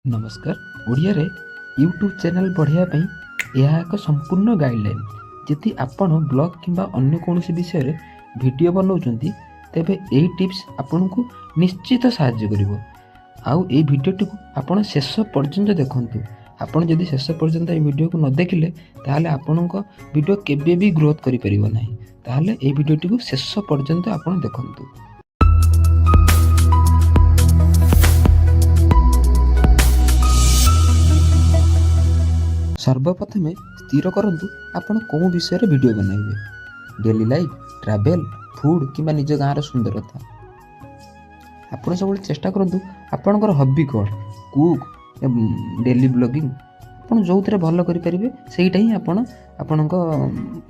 ନମସ୍କାର। ଓଡ଼ିଆରେ YouTube channel ବଢ଼ାଇବା ପାଇଁ ଏହା ଏକ ସମ୍ପୂର୍ଣ୍ଣ ଗାଇଡ଼ଲାଇନ୍। ଯଦି ଆପଣ ବ୍ଲଗ୍ କିମ୍ବା ଅନ୍ୟ କୌଣସି ବିଷୟରେ ଭିଡ଼ିଓ ବନାଉଛନ୍ତି, ତେବେ ଏହି ଟିପ୍ସ ଆପଣଙ୍କୁ ନିଶ୍ଚିତ ସାହାଯ୍ୟ କରିବ। ଆଉ ଏଇ ଭିଡ଼ିଓଟିକୁ ଆପଣ ଶେଷ ପର୍ଯ୍ୟନ୍ତ ଦେଖନ୍ତୁ। ଆପଣ ଯଦି ଶେଷ ପର୍ଯ୍ୟନ୍ତ ଏହି ଭିଡ଼ିଓକୁ ନ ଦେଖିଲେ, ତାହେଲେ ଆପଣଙ୍କ ଭିଡ଼ିଓ କେବେ ବି ଗ୍ରୋଥ୍ କରିପାରିବ ନାହିଁ। ତାହେଲେ ଏହି ଭିଡ଼ିଓଟିକୁ ଶେଷ ପର୍ଯ୍ୟନ୍ତ ଆପଣ ଦେଖନ୍ତୁ। ସର୍ବପ୍ରଥମେ ସ୍ଥିର କରନ୍ତୁ ଆପଣ କେଉଁ ବିଷୟରେ ଭିଡ଼ିଓ ବନାଇବେ: ଡେଲି ଲାଇଫ୍, ଟ୍ରାଭେଲ୍, ଫୁଡ଼୍ କିମ୍ବା ନିଜ ଗାଁର ସୁନ୍ଦରତା। ଆପଣ ସବୁବେଳେ ଚେଷ୍ଟା କରନ୍ତୁ ଆପଣଙ୍କର ହବି କ'ଣ, କୁକ୍, ଡେଲି ବ୍ଲଗିଂ, ଆପଣ ଯେଉଁଥିରେ ଭଲ କରିପାରିବେ, ସେଇଟା ହିଁ ଆପଣ ଆପଣଙ୍କ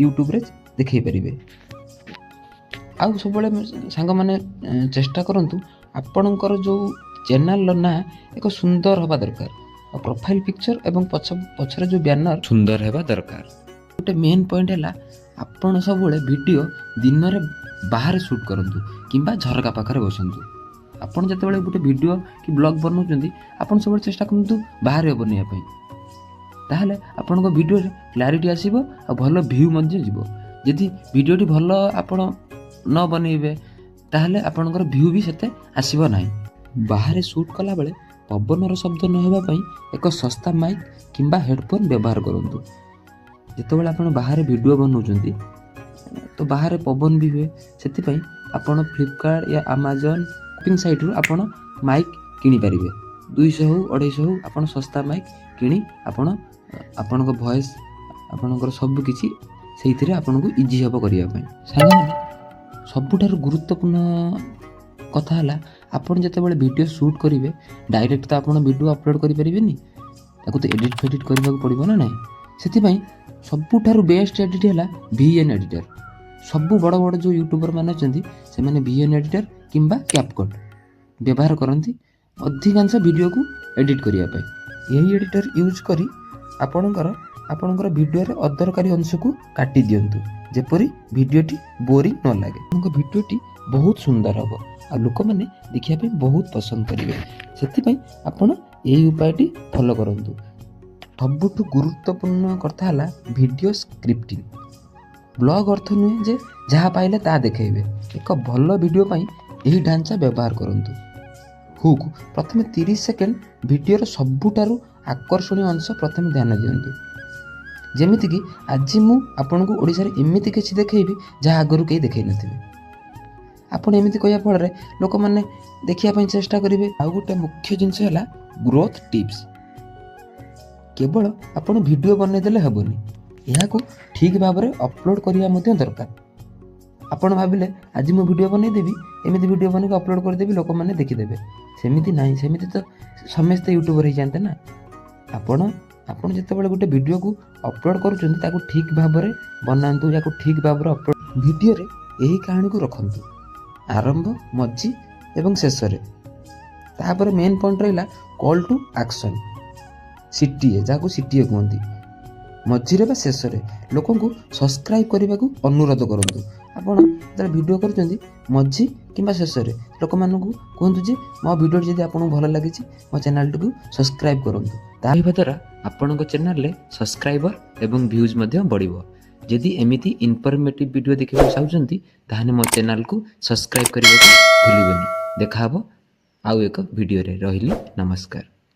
ୟୁଟ୍ୟୁବରେ ଦେଖାଇ ପାରିବେ। ଆଉ ସବୁବେଳେ ସାଙ୍ଗମାନେ ଚେଷ୍ଟା କରନ୍ତୁ, ଆପଣଙ୍କର ଯେଉଁ ଚ୍ୟାନେଲର ନାଁ ଏକ ସୁନ୍ଦର ହେବା ଦରକାର ଆଉ ପ୍ରୋଫାଇଲ୍ ପିକ୍ଚର ଏବଂ ପଛରେ ଯେଉଁ ବ୍ୟାନର ସୁନ୍ଦର ହେବା ଦରକାର। ଗୋଟେ ମେନ୍ ପଏଣ୍ଟ ହେଲା, ଆପଣ ସବୁବେଳେ ଭିଡ଼ିଓ ଦିନରେ ବାହାରେ ସୁଟ୍ କରନ୍ତୁ କିମ୍ବା ଝରକା ପାଖରେ ବସନ୍ତୁ। ଆପଣ ଯେତେବେଳେ ଗୋଟେ ଭିଡ଼ିଓ କି ବ୍ଲଗ୍ ବନାଉଛନ୍ତି, ଆପଣ ସବୁବେଳେ ଚେଷ୍ଟା କରନ୍ତୁ ବାହାରେ ବନେଇବା ପାଇଁ। ତାହେଲେ ଆପଣଙ୍କ ଭିଡ଼ିଓରେ କ୍ଲାରିଟି ଆସିବ ଆଉ ଭଲ ଭ୍ୟୁ ମଧ୍ୟ ଯିବ। ଯଦି ଭିଡ଼ିଓଟି ଭଲ ଆପଣ ନ ବନେଇବେ, ତାହେଲେ ଆପଣଙ୍କର ଭ୍ୟୁ ବି ସେତେ ଆସିବ ନାହିଁ। ବାହାରେ ସୁଟ୍ କଲାବେଳେ ପବନର ଶବ୍ଦ ନ ହେବା ପାଇଁ ଏକ ଶସ୍ତା ମାଇକ୍ କିମ୍ବା ହେଡ଼ଫୋନ୍ ବ୍ୟବହାର କରନ୍ତୁ। ଯେତେବେଳେ ଆପଣ ବାହାରେ ଭିଡ଼ିଓ ବନାଉଛନ୍ତି, ତ ବାହାରେ ପବନ ବି ହୁଏ। ସେଥିପାଇଁ ଆପଣ ଫ୍ଲିପକାର୍ଟ ୟା ଆମାଜନ୍ ସପିଂ ସାଇଟ୍ରୁ ଆପଣ ମାଇକ୍ କିଣିପାରିବେ। 200 ହଉ, 250 ହଉ, ଆପଣ ଶସ୍ତା ମାଇକ୍ କିଣି ଆପଣ ଆପଣଙ୍କ ଭଏସ୍, ଆପଣଙ୍କର ସବୁ କିଛି ସେଇଥିରେ ଆପଣଙ୍କୁ ଇଜି ହେବ କରିବା ପାଇଁ। ସାଙ୍ଗମାନେ, ସବୁଠାରୁ ଗୁରୁତ୍ୱପୂର୍ଣ୍ଣ କଥା ହେଲା, ଆପଣ ଯେତେବେଳେ ଭିଡ଼ିଓ ସୁଟ୍ କରିବେ, ଡାଇରେକ୍ଟ ତ ଆପଣ ଭିଡ଼ିଓ ଅପଲୋଡ଼ କରିପାରିବେନି। ତାକୁ ତ ଏଡ଼ିଟ୍ ଫେଡ଼ିଟ୍ କରିବାକୁ ପଡ଼ିବ ନା ନାହିଁ? ସେଥିପାଇଁ ସବୁଠାରୁ ବେଷ୍ଟ ଏଡ଼ିଟ୍ ହେଲା ଭିଏନ୍ ଏଡ଼ିଟର୍। ସବୁ ବଡ଼ ବଡ଼ ଯେଉଁ ୟୁଟ୍ୟୁବର୍ ମାନେ ଅଛନ୍ତି, ସେମାନେ ଭିଏନ୍ ଏଡ଼ିଟର୍ କିମ୍ବା କ୍ୟାପକଟ୍ ବ୍ୟବହାର କରନ୍ତି ଅଧିକାଂଶ ଭିଡ଼ିଓକୁ ଏଡ଼ିଟ୍ କରିବା ପାଇଁ। ଏହି ଏଡ଼ିଟର୍ ୟୁଜ୍ କରି ଆପଣଙ୍କର ଭିଡ଼ିଓରେ ଅଦରକାରୀ ଅଂଶକୁ କାଟି ଦିଅନ୍ତୁ, ଯେପରି ଭିଡ଼ିଓଟି ବୋରିଂ ନ ଲାଗେ। ଆପଣଙ୍କ ଭିଡ଼ିଓଟି ବହୁତ ସୁନ୍ଦର ହେବ ଆଉ ଲୋକମାନେ ଦେଖିବା ପାଇଁ ବହୁତ ପସନ୍ଦ କରିବେ। ସେଥିପାଇଁ ଆପଣ ଏହି ଉପାୟଟି ଫଲୋ କରନ୍ତୁ। ସବୁଠୁ ଗୁରୁତ୍ୱପୂର୍ଣ୍ଣ କଥା ହେଲା ଭିଡ଼ିଓ ସ୍କ୍ରିପ୍ଟିଂ। ବ୍ଲଗ୍ ଅର୍ଥ ନୁହେଁ ଯେ ଯାହା ପାଇଲେ ତାହା ଦେଖାଇବେ। ଏକ ଭଲ ଭିଡ଼ିଓ ପାଇଁ ଏହି ଢାଞ୍ଚା ବ୍ୟବହାର କରନ୍ତୁ। ହୁକ୍: ପ୍ରଥମେ 30 ସେକେଣ୍ଡ ଭିଡ଼ିଓର ସବୁଠାରୁ ଆକର୍ଷଣୀୟ ଅଂଶ ପ୍ରଥମେ ଧ୍ୟାନ ଦିଅନ୍ତୁ। ଯେମିତିକି, ଆଜି ମୁଁ ଆପଣଙ୍କୁ ଓଡ଼ିଶାରେ ଏମିତି କିଛି ଦେଖେଇବି, ଯାହା ଆଗରୁ କେହି ଦେଖାଇ ନଥିବେ। ଆପଣ ଏମିତି କହିବା ଫଳରେ ଲୋକମାନେ ଦେଖିବା ପାଇଁ ଚେଷ୍ଟା କରିବେ। ଆଉ ଗୋଟେ ମୁଖ୍ୟ ଜିନିଷ ହେଲା ଗ୍ରୋଥ୍ ଟିପ୍ସ। କେବଳ ଆପଣ ଭିଡ଼ିଓ ବନେଇଦେଲେ ହେବନି, ଏହାକୁ ଠିକ୍ ଭାବରେ ଅପଲୋଡ଼ କରିବା ମଧ୍ୟ ଦରକାର। ଆପଣ ଭାବିଲେ ଆଜି ମୁଁ ଭିଡ଼ିଓ ବନେଇଦେବି, ଏମିତି ଭିଡ଼ିଓ ବନେଇକି ଅପଲୋଡ଼ କରିଦେବି, ଲୋକମାନେ ଦେଖିଦେବେ, ସେମିତି ନାହିଁ। ସେମିତି ତ ସମସ୍ତେ ୟୁଟ୍ୟୁବର ହେଇଯାଆନ୍ତେ ନା। ଆପଣ ଯେତେବେଳେ ଗୋଟେ ଭିଡ଼ିଓକୁ ଅପଲୋଡ଼ କରୁଛନ୍ତି, ତାକୁ ଠିକ୍ ଭାବରେ ବନାନ୍ତୁ, ୟାକୁ ଠିକ୍ ଭାବରେ ଅପଲୋଡ଼। ଭିଡ଼ିଓରେ ଏହି କାହାଣୀକୁ ରଖନ୍ତୁ: ଆରମ୍ଭ, ମଝି ଏବଂ ଶେଷରେ। ତାପରେ ମେନ୍ ପଏଣ୍ଟ ରହିଲା କଲ୍ ଟୁ ଆକ୍ସନ୍, ସିଟିଏ, ଯାହାକୁ ସିଟିଏ କୁହନ୍ତି। ମଝିରେ ବା ଶେଷରେ ଲୋକଙ୍କୁ ସବସ୍କ୍ରାଇବ୍ କରିବାକୁ ଅନୁରୋଧ କରନ୍ତୁ। ଆପଣ ଯେତେବେଳେ ଭିଡ଼ିଓ କରୁଛନ୍ତି, ମଝି କିମ୍ବା ଶେଷରେ ଲୋକମାନଙ୍କୁ କୁହନ୍ତୁ ଯେ ମୋ ଭିଡ଼ିଓଟି ଯଦି ଆପଣଙ୍କୁ ଭଲ ଲାଗିଛି, ମୋ ଚ୍ୟାନେଲଟିକୁ ସବସ୍କ୍ରାଇବ୍ କରନ୍ତୁ। ତାହା ହେବା ଦ୍ୱାରା ଆପଣଙ୍କ ଚ୍ୟାନେଲରେ ସବସ୍କ୍ରାଇବର ଏବଂ ଭ୍ୟୁଜ୍ ମଧ୍ୟ ବଢ଼ିବ। ଯଦି ଏମିତି ଇନଫର୍ମେଟିଭ୍ ଭିଡ଼ିଓ ଦେଖିବାକୁ ଚାହୁଁଛନ୍ତି, ତାହେଲେ ମୋ ଚ୍ୟାନେଲକୁ ସବସ୍କ୍ରାଇବ୍ କରିବାକୁ ଭୁଲିବେନି। ଦେଖାହେବ ଆଉ ଏକ ଭିଡ଼ିଓରେ। ରହିଲି, ନମସ୍କାର।